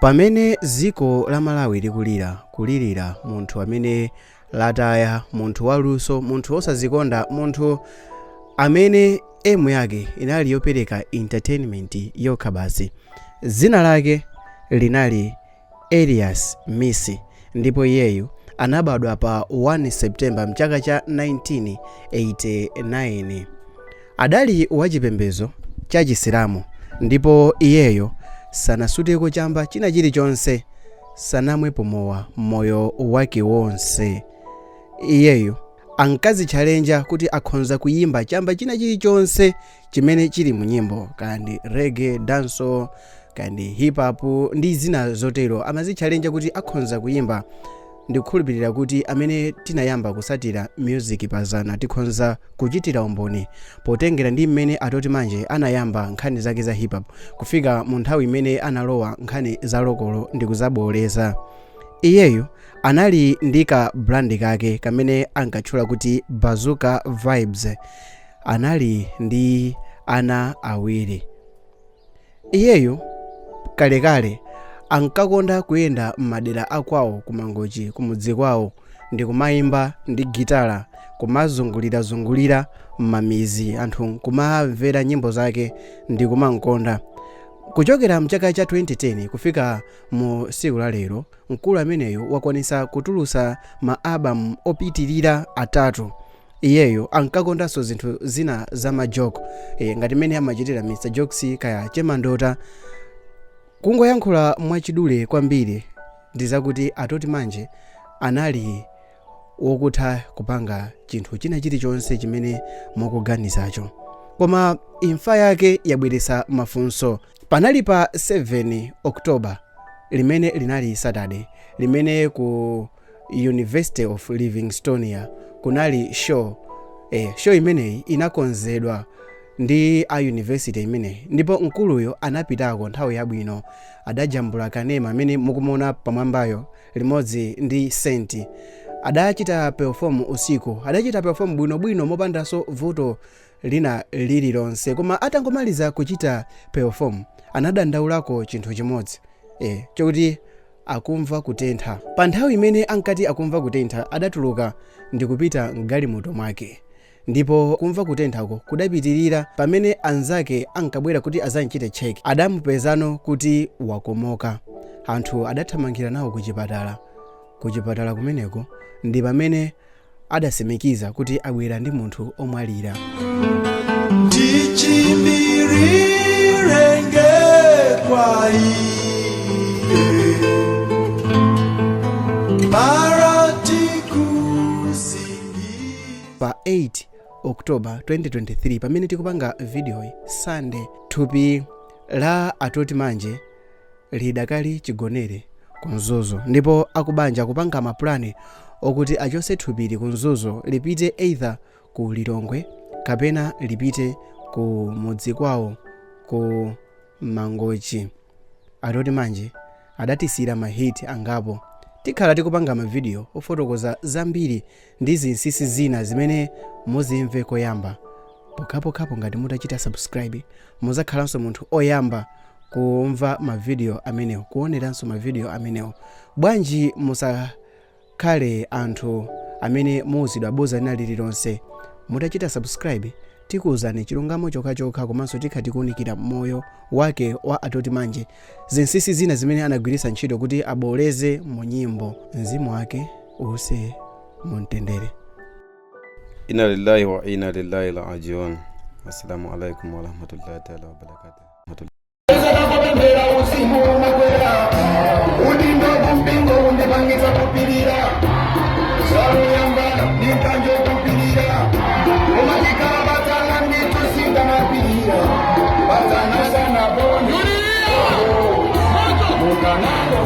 Pamene dziko la Malawi likulira, kulirira munthu amene lataya, munthu waluso, munthu wosazikonda, munthu amene aim yake inali yopereka entertainment yokha basi. Dzina lake linali Elias Missi ndipo iyeyu anabadwa pa 1 September mchaka cha 1989. Adali wachipembedzo cha Chisilamu ndipo iyeyo sanasuteko chamba china chilichonse, sanamwepo mowa moyo wake wonse. Iyeyo ankazitchalenja kuti akhonza kuyimba chamba china chilichonse chimene chili mu nyimbo, kaya ndi reggae, dancehall, kaya ndi hip hop ndi zina zotero. Amazitchalenja kuti akhonza kuyimba. Ndikukhulupirira kuti amene tinayamba kusatira music pazana tikhonza kuchitira umboni potengera ndi mmene Atoti Manje anayamba nkhani zake za hip hop kufika mu nthawi imene analowa nkhani za local ndi kuzaboleza. Iyeyo anali ndi ka brand kake kamene ankatchula kuti Bazooka Vibes. Anali ndi ana awiri. Iyeyo kalekale ankakonda kuyenda m'madera akwawo ku Mangochi, kumudzi kwawo, ndi kumayimba ndi gitala, kumazungulirazungulira m'mamizi, anthu kumamvera nyimbo zake ndi kumankonda. Kuchokera mchaka cha 2010 kufika mu tsiku la lero, mkulu ameneyo wakwanisa kutulusa ma album opitirira atatu. Iyeyo ankakondanso zinthu zina za ma joke, ngati mmene amachitira Mr Jokes kaya Chemandota. Kungoyankhula mwachidule kwambiri ndi zakuti Atoti Manje anali wokutha kupanga chinthu china chilichonse chimene mukuganizacho, koma imfa yake yabweretsa mafunso. Panali pa 7 October, limene linali Saturday, limene ku University of Livingstonia kunali show. Show imeneyi inakonzedwa ndi a university imeneyi ndipo mkuluyo anapitako nthawi yabwino. Adajambula kanema amene mukumuona pamwambayo limodzi ndi Senti. Adachita perform usiku, adachita perform bwinobwino mopandanso vuto lina lililonse, koma atangomaliza kuchita perform anadandaulako chinthu chimodzi, chokuti akumva kutentha. Pa nthawi imene ankati akumva kutentha, adatuluka ndi kupita mgalimoto mwake ndipo kumva kutenthako kudapitirira. Pamene anzake ankabwera kuti azamchite check, adamupezano kuti wakomoka. Anthu adathamangira nawo kuchipatala. Kuchipatala kumeneko ndi pamene adasimikiza kuti abwera ndi munthu omwalira. Tichimbirirenge kwa iye Paratikusingi. Pa 8 October 2023, pamene tikupanga videoyi, Sunday, thupi la Atoti Manje lidakali chigonere ku Mzuzu ndipo akubanja kupanga mapulani okuti achose thupili ku Mzuzu lipite either ku Lilongwe kapena lipite ku mudzi kwawo ku Mangochi. Atoti Manje adatisiyira ma hit angapo. Tikhala tikupanga mavidiyo ofotokoza zambiri ndi zinsinsi zina zimene muzimve koyamba pokhapokhapo ngati mutachita subscribe. Muzakhalanso munthu oyamba kumva mavidiyo amenewo, kuoneranso mavidiyo amenewo. Bwanji musakhale anthu amene muuzidwa boza lina lililonse? Mutachita subscribe, tikuwuzani chilungamo chokhachokha, komanso tikha tikuwunikira moyo wake wa Atoti Manje, zinsinsi zina zimene anagwiritsa ntchito kuti aboleze mu nyimbo. Mzimu wake uuse mumtendere. Inna lillahi wa inna ilaihi rajiun. Assalamu alaikum warahmatullahi taala wabarakatuh. Kupemphera usiku umakwera, udindo kumpingo undipangisa kupirira, saluyamba ninkanjo kupirira, umatikala batana nditusinga mapirira batana sana boni mukanalo.